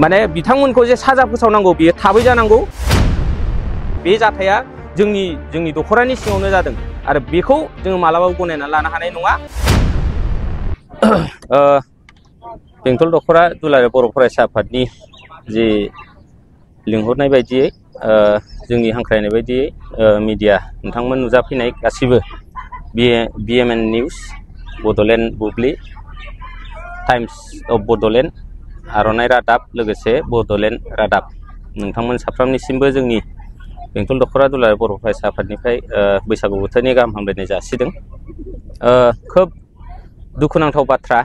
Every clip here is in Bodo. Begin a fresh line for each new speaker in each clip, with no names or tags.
माने बिथांमोनखौ जे साजा फोसावनांगौ बेयो थाबै जानांगौ। बे जाथाया जोंनि दख'रानि सिङावनो जादों आरो बेखौ जोङो मालाबाबो गनायना लानो हानाय नङा। बेंटल दख'रा दुलाराय बर' फरायसा आफादनि जि लिंहरनाय बायदियै जोंनि हांख्रायनाय बायदियै मिडिया नोंथांमोन नुजाफैनाय गासिबो BMN news, Bodoland Bubli, times of Bodoland, आर'नाइ रादाब, लोगोसे बड'लेण्ड रादाब, नोंथांमोन साफ्रोमनिसिमबो जोंनि बेंटल दख'रा दुलाराय बर' फरायसा आफादनिफ्राय बैसागु बोथोरनि गाहाम हामलायनाय जासिदों। खोब दुखुनांथाव बाथ्रा,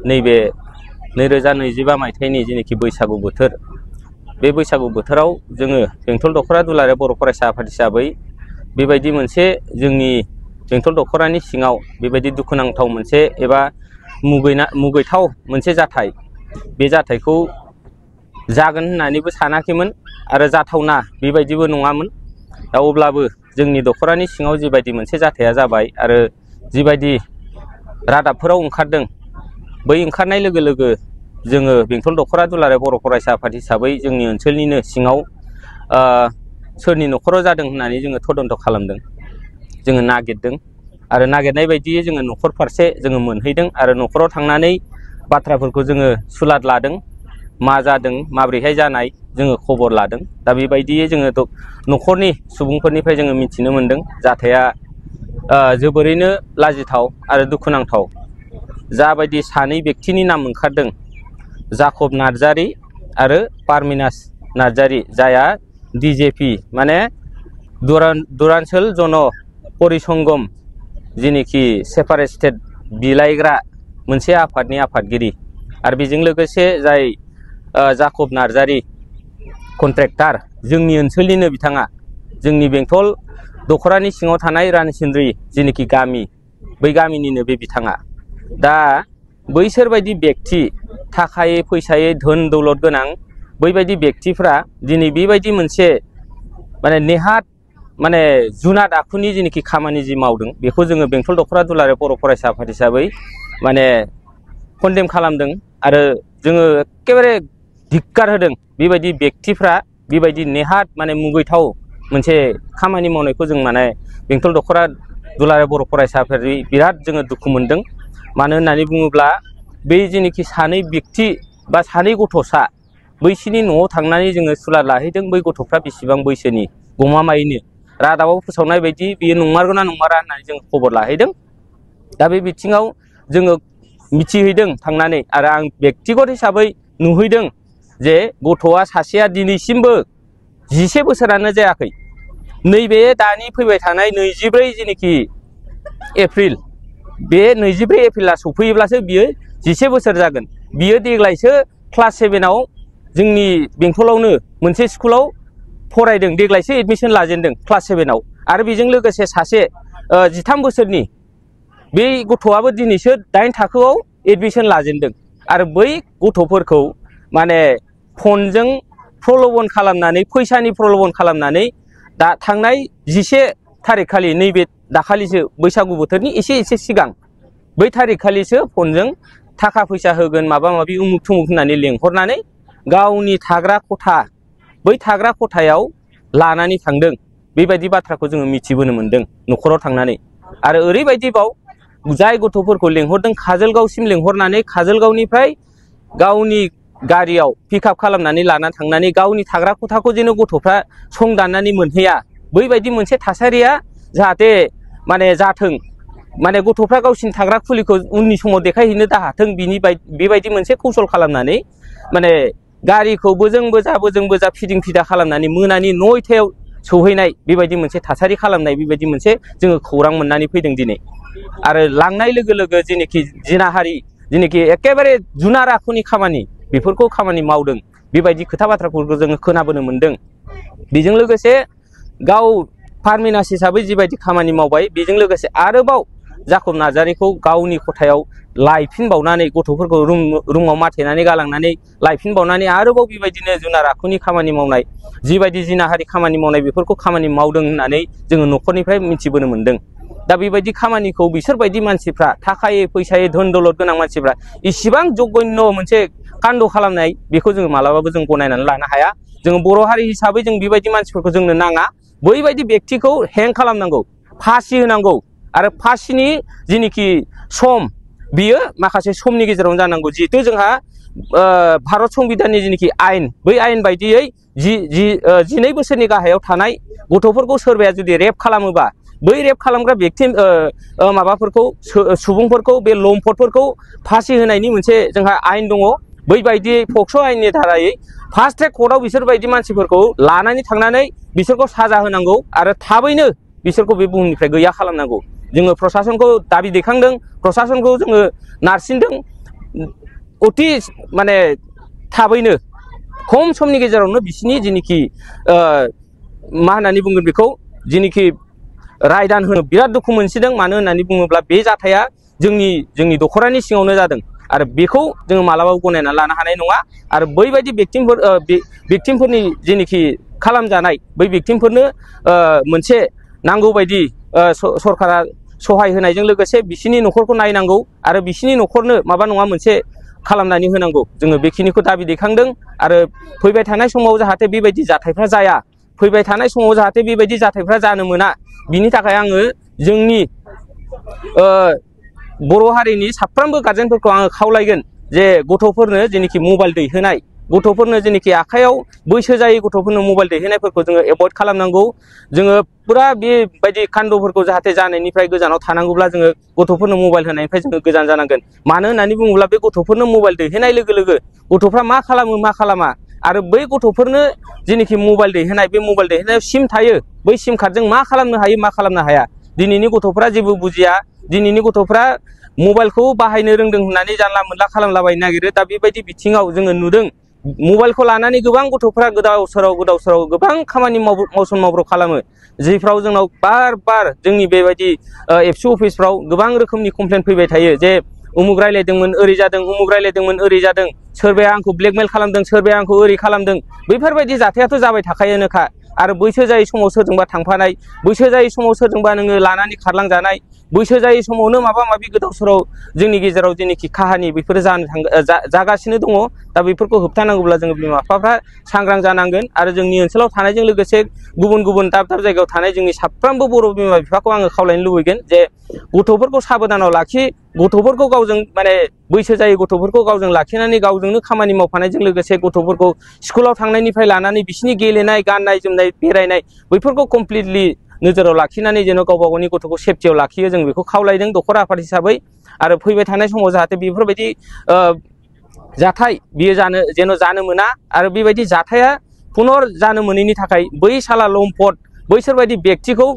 नैबे 2025 मायथाइनि जेनोखि बैसागु बोथोर, बे बैसागु बोथोराव जोङो बेंटल दख'रा दुलाराय बर' फरायसा आफाद हिसाबै बेबायदि मोनसे जोंनि बेंटल दख'रानि सिङाव बेबायदि दुखुनांथाव मोनसे एबा मुगैथाव मोनसे जाथाय, बे जाथायखौ जागोन होननानैबो सानाखैमोन आरो जाथावना बेबायदिबो नङामोन। दा अब्लाबो जोंनि दख'रानि सिङाव जिबायदि मोनसे जाथाया जाबाय आरो जिबायदि रादाबफोराव ओंखारदों, बै ओंखारनाय लोगो लोगो जोङो बेंटल दख'रा दुलाराय बर' फरायसा आफाद हिसाबै जोंनि ओनसोलनिनो सिङाव सोरनि न'खराव जादों होननानै जोङो तदन्त खालामदों, जोङो नागिरदों आरो नागिरनाय बायदियै जोङो न'खर फारसे जोङो मोनहैदों आरो न'खराव थांनानै बाथ्राफोरखौ जोङो सुलाद लादों, मा जादों माब्रैहाय जानाय जोङो खबर लादों। दा बेबायदियै जोङो न'खरनि सुबुंफोरनिफ्राय जोङो मिथिनो मोनदों जाथाया जोबोरैनो लाजिथाव आरो दुखुनांथाव। जाबायदि सानै व्यक्तिनि नाम ओंखारदों, जाकब नार्जारि आरो पारमिनास नार्जारि, जायहा DJP माने दुरान्चल जन परिसंगम जेनोखि सेपारेट स्टेट बिलाइग्रा मोनसे आफादनि आफादगिरि, आरो बेजों लोगोसे जाय जाकब नार्जारि कन्ट्रेक्टर, जोंनि ओनसोलनिनो बिथाङा, जोंनि बेंटल दख'रानि सिङाव थानाय रानिसिन्द्रि जेनोखि गामि, बै गामिनिनो बे बिथाङा। दा बैसोरबायदि व्यक्ति, थाखायै फैसायै धोन दौलत गोनां बैबायदि व्यक्तिफ्रा दिनै बेबायदि मोनसे माने नेहात माने जुनाद आखुनि जेनोखि खामानि जि मावदों, बेखौ जोङो बेंटल दख'रा दुलाराय बर' फरायसा आफाद हिसाबै माने कन्डेम खालामदों आरो जोङो एखेबारे धिक्कार होदों। बेबायदि व्यक्तिफ्रा बेबायदि नेहात माने मुगैथाव मोनसे खामानि मावनायखौ जों माने बेंटल दख'रा दुलाराय बर' फरायसा आफादनि बिराद जोङो दुखु मोनदों। मानो होननानै बुङोब्ला बै जेनोखि सानै व्यक्ति बा सानै गथ'सा, बैसोरनि न'आव थांनानै जोङो सुलाद लाहैदों। बै गथ'फ्रा बेसेबां बैसोनि गमामायैनो रादाबाव फोसावनाय बायदि बेयो नंमारगौना नंमारा होननानै जों खबर लाहैदों। दा बे बिथिङाव जोङो मिथिहैदों थांनानै, आरो आं बेक्तिगत हिसाबै नुहैदों जे गथ'आ सासेया दिनैसिमबो 10 बोसोरानो जायाखै। नैबे दानि फैबाय थानाय 24 जेनोखि एप्रिल, बे 24 एप्रिला सफैयोब्लासो बियो 10 बोसोर जागोन। बियो देग्लायसो क्लास 7आव जोंनि बेंटलावनो मोनसे स्कुलाव फरायदों, देग्लायसो एडमिसन लाजेनदों क्लास 7आव। आरो बेजों लोगोसे सासे 13 बोसोरनि बे गथ'आबो दिनैसो 8 थाखोआव एडमिसन लाजेनदों। आरो बै गथ'फोरखौ माने फनजों प्रल'भन खालामनानै, फैसानि प्रल'भन खालामनानै दा थांनाय 11 थारिख खालि, नैबे दाखालिसो बैसागु बोथोरनि एसे सिगां, बै थारिख खालिसो फनजों थाखा फैसा होगोन, माबा माबि उमुक थुमुक होननानै लेंहरनानै गावनि थाग्रा खथा, बै थाग्रा खथायाव लानानै थांदों। बेबायदि बाथ्राखौ जोङो मिथिबोनो मोनदों न'खराव थांनानै। आरो ओरैबायदिबाव, जाय गथ'फोरखौ लेंहरदों काजलगावसिम लेंहरनानै काजलगावनिफ्राय गावनि गारियाव पिकआप खालामनानै लानानै थांनानै गावनि थाग्रा खथाखौ जेन' गथ'फ्रा सं दाननानै मोनहैया, बैबायदि मोनसे थासारिया जाहाथे माने जाथों, माने गथ'फ्रा गावसिनि थाग्रा खुलिखौ उननि समाव देखायहैनो दाहाथों, बेबायदि मोनसे कौशल खालामनानै माने गारिखौ बोजों बोजा फिदिं फिदा खालामनानै मोनानि 9थायाव सौहैनाय, बेबायदि मोनसे थासारि खालामनाय, बेबायदि मोनसे जोङो खौरां मोननानै फैदों दिनै। आरो लांनाय लोगो लोगो जेनोखि जिनाहारि, जेनोखि एखेबारे जुनार आखुनि खामानि, बेफोरखौ खामानि मावदों, बेबायदि खोथा बाथ्राफोरखौ जोङो खोनाबोनो मोनदों। बेजों लोगोसे गाव पारमिनास हिसाबै जिबायदि खामानि मावबाय, बेजों लोगोसे आरोबाव जाकब नार्जारिखौ गावनि खथायाव लायफिनबावनानै, गथ'फोरखौ रुमाव माथेनानै गालांनानै लायफिनबावनानै आरोबाव बेबायदिनो जुनार आखुनि खामानि मावनाय, जिबायदि जिनाहारि खामानि मावनाय, बेफोरखौ खामानि मावदों होननानै जोङो न'खरनिफ्राय मिथिबोनो मोनदों। दा बेबायदि खामानिखौ बिसोरबायदि मानसिफ्रा, थाखायै फैसायै धोन दौलत गोनां मानसिफ्रा, इसिबां जघन्य मोनसे कान्ड खालामनाय बेखौ जों मालाबाबो जों गनायनानै लानो हाया जों बर' हारि हिसाबै जों बेबायदि मानसिफोरखौ जोंनो नाङा बैबायदि व्यक्तिखौ हें खालामनांगौ फासि होनांगौ आरो फासिनि जिनिखि सम बियो माखासे समनि गेजेरावनो जानांगौ जिहेतु जोंहा भारत संबिधाननि जिनिखि आयेन बै आयेन बायदियै 12 बोसोरनि गाहायाव थानाय गथ'फोरखौ सोरबाया जुदि रेप खालामोबा बै रेप खालामग्रा व्यक्ति माबाफोरखौ सुबुंफोरखौ बे लम्पटफोरखौ फासि होनायनि मोनसे जोंहा आयेन दङ बैबायदि पक्स' आयेननि धारायै फार्स्ट ट्रेक कर्टआव बिसोरबायदि मानसिफोरखौ लानानै थांनानै बिसोरखौ साजा होनांगौ आरो थाबैनो बिसोरखौ बे बुहुमनिफ्राय गैया खालामनांगौ जोङो प्रशासनखौ दाबि दैखांदों प्रशासनखौ जोङो नारसिनदों अति माने थाबैनो खम समनि गेजेरावनो बिसिनि जिनिखि मा होननानै बुंगोन बेखौ जिनिखि रायदान होनो बिराद दुखु मोनसिदों मानो होननानै बुङोब्ला बे जाथाया जोंनि दख'रानि सिङावनो जादों आरो बेखौ जोङो मालाबाबो गनायना लानो हानाय नङा आरो बैबायदि भिक्टिमफोरनि जिनिखि खालामजानाय बै भिक्टिमफोरनो मोनसे नांगौ बायदि सरकारा सहाय होनायजों लोगोसे बिसिनि न'खरखौ नायनांगौ आरो बिसिनि न'खरनो माबा नङा मोनसे खालामनानै होनांगौ जोङो बेखिनिखौ दाबि दैखांदों आरो फैबाय थानाय समाव जाहाथे बेबायदि जाथायफ्रा जाया फैबाय थानाय समाव जाहाथे बेबायदि जाथायफ्रा जानो मोना बिनि थाखाय आङो जोंनि बर' हारिनि साफ्रोमबो गार्जेनफोरखौ आङो खावलायगोन जे गथ'फोरनो जेनोखि मबाइल दैहोनाय गथ'फोरनो जेनोखि आखायाव बैसो जायै गथ'फोरनो मबाइल दैहोनायफोरखौ जोङो एभयड खालामनांगौ जोङो पुरा बेबायदि कान्डफोरखौ जाहाथे जानायनिफ्राय गोजानाव थानांगौब्ला जोङो गथ'फोरनो मबाइल होनायनिफ्राय जोङो गोजान जानांगोन मानो होननानै बुङोब्ला बे गथ'फोरनो मबाइल दैहोनाय लोगो लोगो गथ'फ्रा मा खालामो मा खालामा आरो बै गथ'फोरनो जेनोखि मबाइल दैहोनाय बे मबाइल दैहोनायाव सिम थायो बै सिम कार्डजों मा खालामनो हायो मा खालामनो हाया दिनैनि गथ'फ्रा जेबो बुजिया दिनैनि गथ'फ्रा मबाइलखौ बाहायनो रोंदों होननानै जानला मोनला खालामलाबायनो नागिरो दा बेबायदि बिथिङाव जोङो नुदों मबाइलखौ लानानै गोबां गथ'फ्रा गोदाव सोराव गोबां खामानि मावसन मावब्र खालामो जिफ्राव जोंनाव बार जोंनि बेबायदि एबसु अफिसफ्राव गोबां रोखोमनि कमप्लेन फैबाय थायो जे उमुक रायलायदोंमोन ओरै जादों उमुक रायलायदोंमोन ओरै जादों सोरबाया आंखौ ब्लेकमेल खालामदों सोरबाया आंखौ ओरै खालामदों बैफोरबायदि जाथायाथ' जाबाय थाखायोनोखा आरो बैसो जायै समाव सोरजोंबा थांफानाय बैसो जायै समाव सोरजोंबा नोङो लानानै खारलांजानाय बैसो जायै समावनो माबा माबि गोदाव सोराव जोंनि गेजेराव जेनोखि काहानि बेफोरो जागासिनो दङ दा बेफोरखौ होबथानांगौब्ला जोङो बिमा बिफाफ्रा सांग्रां जानांगोन आरो जोंनि ओनसोलाव थानायजों लोगोसे गुबुन दाब जायगायाव थानाय जोंनि साफ्रोमबो बर' बिमा बिफाखौ आङो खावलायनो लुबैगोन जे गथ'फोरखौ साबधानाव लाखि गथ'फोरखौ गावजों माने बैसो जायै गथ'फोरखौ गावजों लाखिनानै गावजोंनो खामानि मावफानायजों लोगोसे गथ'फोरखौ स्कुलाव थांनायनिफ्राय लानानै बिसिनि गेलेनाय गाननाय जोमनाय बेरायनाय बैफोरखौ कमप्लिटलि नोजोराव लाखिनानै जेन' गावबा गावनि गथ'खौ सेफटियाव लाखियो जों बेखौ खावलायदों दख'रा आफाद हिसाबै आरो फैबाय थानाय समाव जाहाथे बेफोरबायदि जाथाय बियो जेन' जानो मोना आरो बेबायदि जाथाया पुनर जानो मोनैनि थाखाय बै साला लम्पट बैसोरबायदि व्यक्तिखौ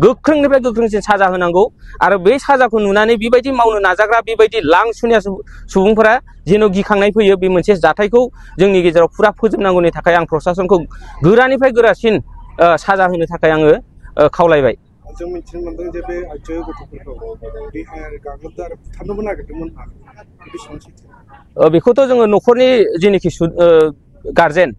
गोख्रोंनिफ्राय गोख्रोंसिन साजा होनांगौ आरो बै साजाखौ नुनानै बेबायदि मावनो नाजाग्रा बेबायदि लांसुनिया सुबुंफोरा जेन' गिखांनाय फैयो बे मोनसे जाथायखौ जोंनि गेजेराव फुरा फोजोबनांगौनि थाखाय आं प्रशासनखौ गोरानिफ्राय गोरासिन साजा होनो थाखाय आङो खावलायबाय
जों मिथिनो मोनदों जे बे आइजो गथ'फोरखौ देहायारि गाग्लोबदों आरो बुथारनोबो नागिरदोंमोन बेसेबां सैथो
बेखौथ' जोङो न'खरनि जेनोखि गारजेन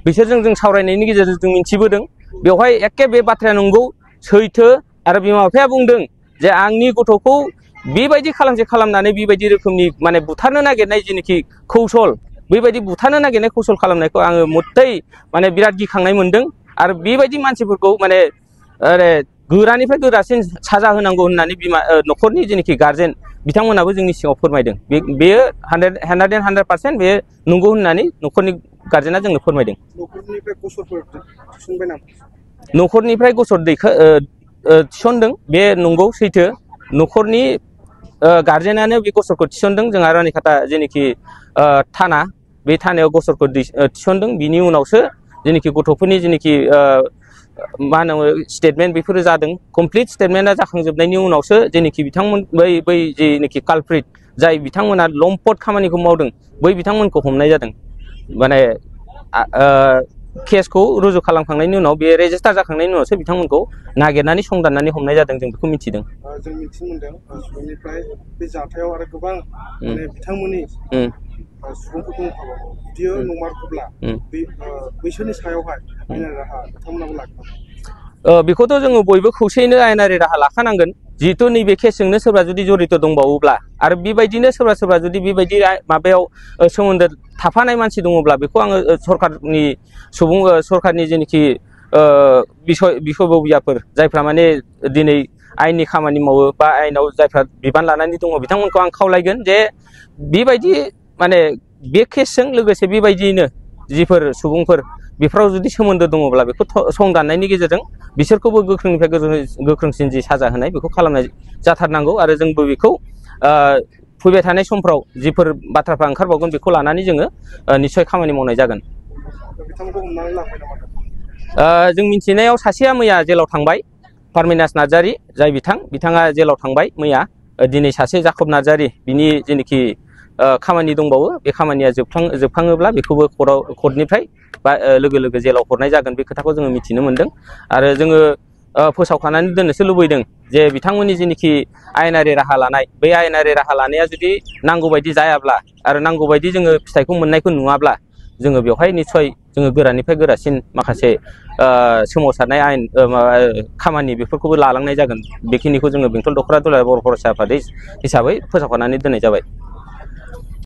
बिसोरजों जों सावरायनायनि गेजेरजों जों मिथिबोदों बेवहाय एखे बे बाथ्राया नंगौ सैथो आरो बिमा बिफाया बुंदों जे आंनि गथ'खौ बेबायदि खालामनानै बेबायदि रोखोमनि माने बुथारनो नागिरनाय जेनोखि कौशल बेबायदि बुथारनो नागिरनाय कौशल खालामनायखौ आङो मोथै माने बिराद गिखांनाय मोनदों आरो बेबायदि मानसिफोरखौ माने गोरानिफ्राय गोरासिन साजा होनांगौ होननानै न'खरनि जेनोखि गारजेन बिथांमोनाबो जोंनि सिगाङाव फोरमायदों बेयो 100% बेयो नंगौ होननानै न'खरनि गारजेना जोंनो फोरमायदों न'खरनिफ्राय गसर थिसनदों बे नंगौ सैथो न'खरनि गारजेनानो बे गसरखौ थिसनदों जोंहा रानिखाता जेनोखि थाना बे थानायाव गसरखौ थिसनदों बिनि उनावसो जेनोखि गथ'फोरनि जेनोखि मा होनो स्टेटमेन्ट बेफोरो जादों कमप्लिट स्टेटमेन्टआ जाखांजोबनायनि उनावसो जेनोखि बिथांमोन बै जेनोखि कालप्रिट जाय बिथांमोना लम्पट खामानिखौ मावदों बै बिथांमोनखौ हमनाय जादों माने केसखौ रुजु खालामखांनायनि उनाव बे रेजिस्टार जाखांनायनि उनावसो बिथांमोनखौ नागिरनानै संदाननानै हमनाय जादों जों बेखौ मिथिदों
जों मिथिनो मोनदों सुबुंनिफ्राय बे जाथायाव आरो गोबां माने बिथांमोननि सुबुंफोर दंखाबावो बियो नंमारगौब्ला बैसोरनि सायावहाय आयेनारि राहा बिथांमोनाबो लागोन
बेखौथ' जोङो बयबो खौसेयैनो आयेनारि राहा लाखानांगोन जिहेतु नैबे केसजोंनो सोरबा जुदि जड़ित दंबावोब्ला आरो बेबायदिनो सोरबा जुदि बेबायदि माबायाव सोमोन्दो थाफानाय मानसि दङब्ला बेखौ आङो सरकारनि जेनोखि बिसयबबियाफोर जायफ्रा माने दिनै आयेननि खामानि मावो बा आयेनाव जायफ्रा बिबान लानानै दङ बिथांमोनखौ आं खावलायगोन जे बेबायदि माने बे केसजों लोगोसे बेबायदियैनो जिफोर सुबुंफोर बेफोराव जुदि सोमोन्दो दङब्ला बेखौ सं दाननायनि गेजेरजों बिसोरखौबो गोख्रोंनिफ्राय गोख्रोंसिन जि साजा होनाय बेखौ खालामनाय जाथारनांगौ आरो जोंबो बेखौ फैबाय थानाय समफ्राव जिफोर बाथ्राफ्रा ओंखारबावगोन बेखौ लानानै जोङो निश्चय खामानि मावनाय जागोन। जों मिथिनायाव सासेया मैया जेलाव थांबाय पारमिनास नार्जारी जाय बिथाङा जेलाव थांबाय मैया दिनै सासे जाकब नार्जारी बिनि जेनोखि खामानि दंबावो बे खामानिया जोबखाङोब्ला बेखौबो कर्टनिफ्राय बा लोगो जेलाव हरनाय जागोन बे खोथाखौ जोङो मिथिनो मोनदों आरो जोङो फोसावखानानै दोननोसो लुबैदों जे बिथांमोननि जेनोखि आयेनारि राहा लानाय बै आयेनारि राहा लानाया जुदि नांगौबायदि जायाब्ला आरो नांगौबायदि जोङो फिथाइखौ मोननायखौ नुवाब्ला जोङो बेवहाय निस्सय जोङो गोरानिफ्राय गोरासिन माखासे सोमावसारनाय आयेन खामानि बेफोरखौबो लालांनाय जागोन बेखिनिखौ जोङो बेंटल दख'रा दुलाराय बर' फरायसा आफाद हिसाबै फोसावखानानै दोननाय जाबाय।